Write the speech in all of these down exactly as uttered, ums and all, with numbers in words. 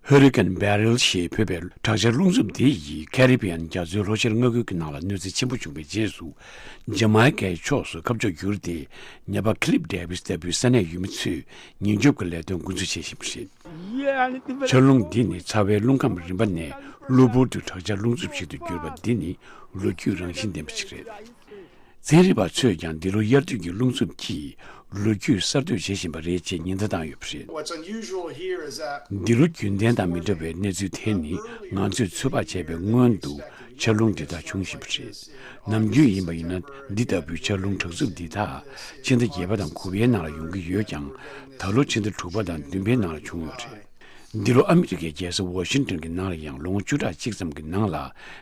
ཧུ་རི་ཀན་བེ་རིལ་ཞེས་འབོད་པའི་དྲག་ཆར་རླུང་འཚུབ་འདི་ཡིས་ཀེ་རི་བི་ཡན་རྒྱ་མཚོའི་ལྷོ་ཤར་མངའ་ཁུལ་གྱི་ནང་ལ་གནོད་འཚེ་ཆེན་པོ་བྱུང་བའི་རྗེས་སུ། ཇ་མའི་ཀའི་ཕྱོགས་སུ་ཁ་ཕྱོགས་བསྒྱུར་ཏེ། ཉ་པ་ཁི་ལིབ་ཌེ་བིས་ལྟ་བུའི་ས་གནས་ཡུལ་མི་ཚོས་ཉེན་སྐྱོབ་ཀྱི་ལས་དོན་འགོ་འཛུགས་བྱེད་བཞིན་པ་རེད། ཆར་རླུང་འདི་ནི་ཚ་བའི་རླུང་ཁམས་རིམ་པ་ནས་གློ་བུར་དུ་དྲག་ཆར་རླུང་འཚུབ་ཞིག་ཏུ་གྱུར་པ་འདི་ནི་ལོ་རྒྱུས་རང་བཞིན་ལྡན་པ་ཞིག་རེད། ཚན་རིག་པ་ཚོས་ཀྱང་འདི་ལོ་དབྱར་དུས་ཀྱི་རླུང་འཚུབ་ཀྱིས་ལོ་རྒྱུས་གསར་གཏོད་བྱེད་བཞིན་པ་རེད་ཅེས་ཉེན་བརྡ་བཏང་ཡོད་པ་རེད། What's unusual here is that འདི་ལོ་རྒྱུན་ལྡན་དང་མི་འདྲ་བའི་གནས་ཚུལ་དེ་ནི་ང་ཚོས་ཚོད་དཔག་བྱས་པའི་སྔོན་དུ་ཆར་རླུང་འདི་དག་བྱུང་བཞིན་པ་རེད། ནམ་རྒྱུན་ཡིན་པ་ཡིན་ན་འདི་ལྟ་བུའི་ཆར་རླུང་དྲག་རྩུབ་འདི་དག་ཕྱི་ཟླ་བརྒྱད་པ་དང་དགུ་པའི་ནང་ལ་ཡོང་གི་ཡོད་ཀྱང་། ད་ལོ་ཕྱི་ཟླ་དྲུག་པ་དང་བདུན་པའི་ནང་ལ་བྱུང་ཡོད་རེད། འདི་ལོ་ཨ་མི་རི་ཀའི་རྒྱལ་ས་ཝ་ཤིང་ཏོན་གྱི་ནང་ལ་ཡང་ལོ་ངོ་བཅུ་ཕྲག་གཅིག་ཙམ་གྱི་ནང་ལ་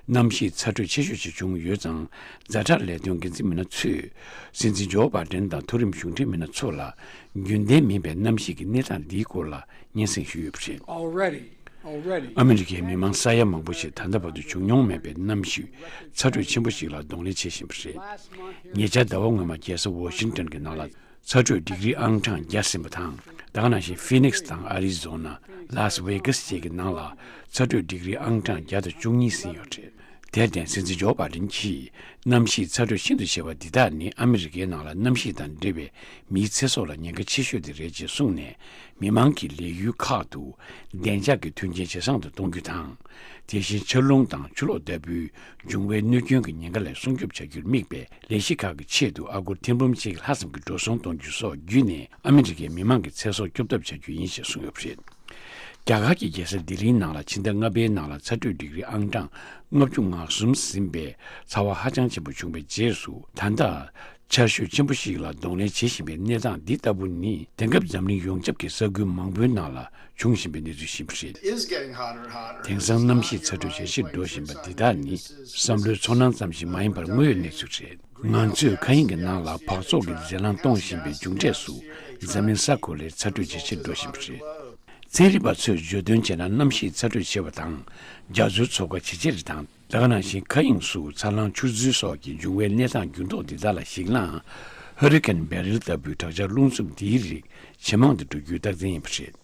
གནམ་གཤིས་ཚ་དྲོད་ཆེ་ཤོས་ཤིག་བྱུང་ཡོད་ཙང་། ཛ་དྲག་ལས་དོན་འགན་འཛིན་མི་སྣ་ཚོས་སྲིད་འཛིན་ཇོ་བྷ་ཌེན་དང་མཐོ་རིམ་གཞུང་འབྲེལ་མི་སྣ་ཚོ་ལ་རྒྱུན་ལྡན་མིན་པའི་གནམ་གཤིས་ཀྱི་གནས་སྟངས་འདིའི་སྐོར་ལ་སྙན་སེང་ཞུས་ཡོད་པ་རེད། Already, already. ཨ་མི་རི་ཀའི་མི་མང་ས་ཡ་མང་པོ་ཞིག་ད་ལྟ་བར་དུ་བྱུང་མྱོང་མེད་པའི་གནམ་གཤིས་ཚ་དྲོད་ཆེན་པོ་ཞིག་ལ་གདོང་ལེན་བྱེད་བཞིན་པ་རེད། ཉེ་ཆར་ཟླ་བ་སྔོན་མ་རྒྱལ་ས་ཝ་ཤིང་ཏོན་གྱི་ནང་ལ་ཚ་དྲོད་ཌིག་རི་ཨང་གྲངས་བརྒྱ་ཟིན་པ་དང་། ད་ག་ནང་བཞིན་ཧྥི་ནིག་སི་དང་ཨ་རི་ཛོ་ན། ལཱ་སི་ཝེ་གཱ་སི་བཅས་ཀྱི་ནང་ལ་ཚ་དྲོད་ཌིག་རི་ཨང་གྲངས་བརྒྱ་དང་བཅུ་གཉིས་ཟིན་ཡོད་རེད། དེར་བརྟེན་སྲིད་འཛིན་ཇོ་བྷ་ཌེན་གྱིས་གནམ་གཤིས་ཚ་དྲོད་ཤིན་ཏུ་ཆེ་བ་འདི་དག་ནི་ཨ་མི་རི་ཀའི་ནང་ལ་གནམ་གཤིས་དང་འབྲེལ་བའི་མིའི་ཚེ་སྲོག་ལ་ཉེན་ཁ་ཆེ་ཤོས་དེ་རེད་ཅེས་གསུངས་ནས། མི་མང་གི་ལས་ཡུལ་ཁག་ཏུ་བདེ་འཇགས་ཀྱི་མཐུན་རྐྱེན་ཇེ་བཟང་དུ་གཏོང་རྒྱུ་དང་། དེ་བཞིན་ཆར་རླུང་དང་ཆུ་ལོག་ལྟ་བུའི་འབྱུང་བའི་གནོད་སྐྱོན་གྱི་ཉེན་ཁ་ལས་སྲུང་སྐྱོབ་བྱ་རྒྱུར་དམིགས་པའི་ལས་གཞི་ཁག་གི་ཆེད་དུ་ཨ་སྒོར་ཐེར་འབུམ་གཅིག་ལྷག་ཙམ་གྱི་འགྲོ་སོང་གཏོང་རྒྱུ་སོགས་བརྒྱུད་ནས་ཨ་མི་རི་ཀའི་མི་མང་གི་ཚེ་སྲོག་སྐྱོབ་ཐབས་བྱ་རྒྱུ་ཡིན་ཞེས་གསུངས་ཡོད་པ་རེད། རྒྱ་གར་གྱི་རྒྱལ་ས་ལྡི་ལིའི་ནང་ལ་ཕྱི་ཟླ་ལྔ་པའི་ནང་ལ་ཚ་དྲོད་ཌིག་རི་ཨང་གྲངས་ལྔ་བཅུ་ང་གསུམ་ཟིན་པའི་ཚ་བ་ཧ་ཅང་ཆེན་པོ་བྱུང་བའི་རྗེས་སུ། ད་ལྟ་ཆར་ཞོད་ཆེན་པོ་ཞིག་ལ་གདོང་ལེན་བྱེད་བཞིན་པའི་གནས་སྟངས་འདི་ལྟ་བུ་ནི་དེང་སྐབས་འཛམ་གླིང་ཡོངས་ཁྱབ་ཀྱི་ས་ཁུལ་མང་པོའི་ནང་ལ་འབྱུང་བཞིན་པའི་གནས་ཚུལ་ཞིག་རེད། Is getting hotter and hotter. དེང་སང་གནམ་གཤིས་ཚ་དྲོད་ཇེ་ཆེར་འགྲོ་བཞིན་པ་འདི་དག་ནི་བསམ་བློའི་ཚོར་སྣང་ཙམ་ཞིག་མ་ཡིན་པར་དངོས་ཡོད་གནས་ཚུལ་རེད། ང་ཚོས་མཁའ་དབྱིངས་ཀྱི་ནང་ལ་འབག་བཙོག་གི་རྫས་རླངས་གཏོང་བཞིན་པའི་མཇུག་འབྲས་སུ་འཛམ་གླིང་ས་ཁོངས་ལའི་ཚ་དྲོད་ཇེ་ཆེར་འགྲོ་བཞིན་པ་རེད། ཚན་རིག་པ་ཚོས་བརྗོད་དོན་བྱས་ན། གནམ་གཤིས་ཚ་དྲོད་ཆེ་བ་དང་རྒྱ་མཚོའི་མཚོ་ཁ་ཇེ་ཆེར་དང་། ད་ག་ནང་བཞིན་མཁའ་དབྱིངས་སུ་ཚ་རླངས་ཆུ་རྫུན་སོགས་ཀྱི་འབྱུང་བའི་གནས་སྟངས་འགྱུར་ལྡོག་འདི་དག་ལ་གཞིགས་ན། ཧུ་རི་ཀན་བེ་རིལ་ལྟ་བུའི་དྲག་ཆར་རླུང་འཚུབ་འདིའི་རིགས་ཇེ་མང་དུ་འགྲོ་རྒྱུའི་རྟགས་མཚན་ཡིན་པ་རེད།